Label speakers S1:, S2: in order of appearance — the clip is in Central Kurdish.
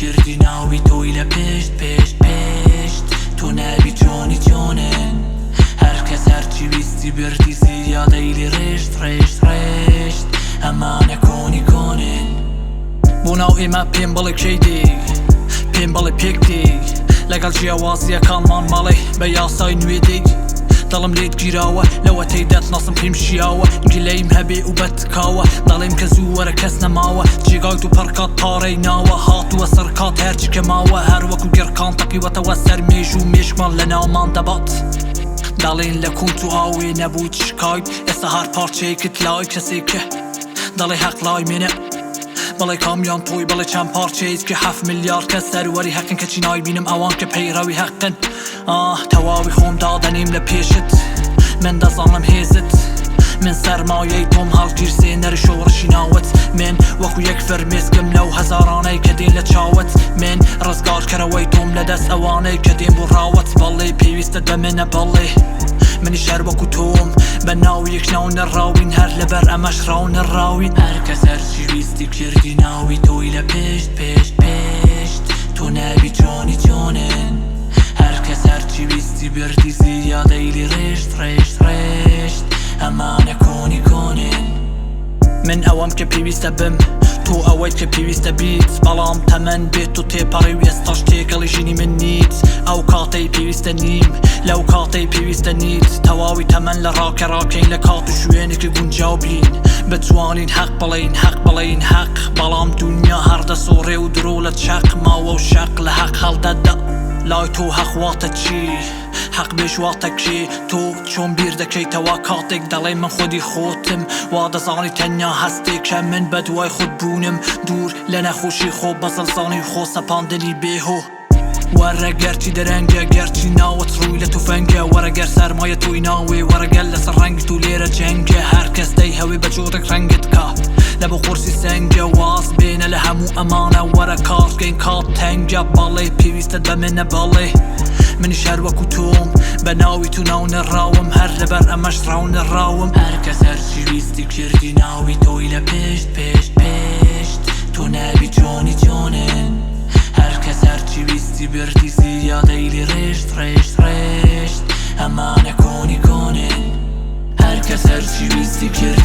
S1: کردی ناوی تۆی لە پشت پشت پشت. تۆ نابی چۆنی چۆنن، هەر کەس هەرچی ویستی بردی زیادەی لێ ڕشت ڕشت ڕشت. ئەمانە کۆنی کۆنن. بۆ ناو ئێمە پێم بڵێ کەی دێی، پێم بڵێ پێک دێی، لەگەڵ جیاوازیەکانمان مەڵێ بە یاسای نوێ دێی. دڵم لێت گیراوە لەوەتەی دەتناسم پێم شیاوە، گلەیم هەبێ و بەتکاوە دەڵێم کە زوو وەرە کەس نەماوە، جێگای تو پڕکات پارەی ناوە، هاتووە سڕکات هەرچی کە ماوە، هەر وەکو گڕکان تەقیوەتەوە سەر مێژوو، مێشکمان لە ناومان دەبات. دەڵێن لە کونت و ئاوێ نەبوویت شکایت، ئێستا هەر پارچەیەکت لای کەسێکە دەڵێ هەق لای منە. بەڵێ کامیان تۆی، بەڵێ چەند پارچەیت کە 7 ملیار کەس سەروەری هەقن، کەچی نایبینم ئەوان کە پەیڕەوی هەقن. ئاه تەواوی خۆم دادەنیم لە پێشت، من دەزانم هێزت، من سەرمایەی تۆم هەڵگیرسێنەری شۆڕشی ناوت. من وەکو یەک فرمێسکم لەو هەزارانەی کە دێن لە چاوت، من ڕزگارکەرەوەی تۆم لەدەست ئەوانەی کە دێن بۆ ڕاوت. بەڵێ پێویستت بە منە، بەڵێ منیش هەر وەکو تۆم، بە ناو یەک ناو نەڕاوین، هەر لەبەر ئەمەش ڕاو نەڕاوین. هەر کەس هەرچی ویستی کردی ناوی تۆی لە پشت پشت پشت. تۆ نابی چۆنی چۆنن، هەر کەس هەرچی ویستی بردی زیادەی لێ ڕشت ڕشت ڕشت. ئەمانە کۆنی کۆنن. من ئەوەم کە پێویستە بم، تۆ ئەوەیت کە پێویستە بیت، بەڵام تەمەن بێت و تێپەڕی و ئێستاش تێکەڵی ژینی من نیت. ئەو کاتەی پێویستە نیم، لەو کاتەی پێویستە نیت. تەواوی تەمەن لە ڕاکە ڕاکەین، لە کات و شوێنێکی گونجاو بین، بتوانین حەق بڵێین، حەق بڵێین حەق. بەڵام دونیا هەر دەسۆڕێ و درۆ لە چەق ماوە و شەق لە حەق هەڵدەدا. لای تۆ حەق واتە چی؟ حەق بێژ واتە کێ؟ تۆ چۆن بیر دەکەیتەوە کاتێک دەڵێ من خودی خۆتم؟ وا دەزانی تەنیا هەستێکە من بەدوای خود بوونم، دوور لە نەخۆشی خۆ بەزڵزانی و خۆ سەپاندنی بێهۆ. وەرە گەرچی دەرەنگە، گەرچی ناوت ڕووی لە توفەنگە، وەرە گەر سەرمایە تۆی ناوێ، وەرە گەر لەسەر ڕەنگی تۆ لێرە جەنگە. هەر کەس دەیهەوێ بە جۆرێک ڕەنگت کا لە بۆ قورسی سەنگە، واز بێنە لە هەموو ئەمانە، وەرە کارکەین کات تەنگە. بەڵێ پێویستت بە منە، بەڵێ منیش هەر وەکو تۆم، بە ناوی تو ناو نەڕاوم، هەر لەبەر ئەمەش ڕاو نەڕاوم. هەر کەس هەرچی ویستی کردی ناوی تۆی لە پشت پشت پشت. تۆ نابی چۆنی چۆنن، هەر کەس هەرچی ویستی بردی زیادەی لێ ڕشت ڕشت ڕشت. ئەمانە کۆنی کۆنن. هەر کەس هەرچی ویستی کرد.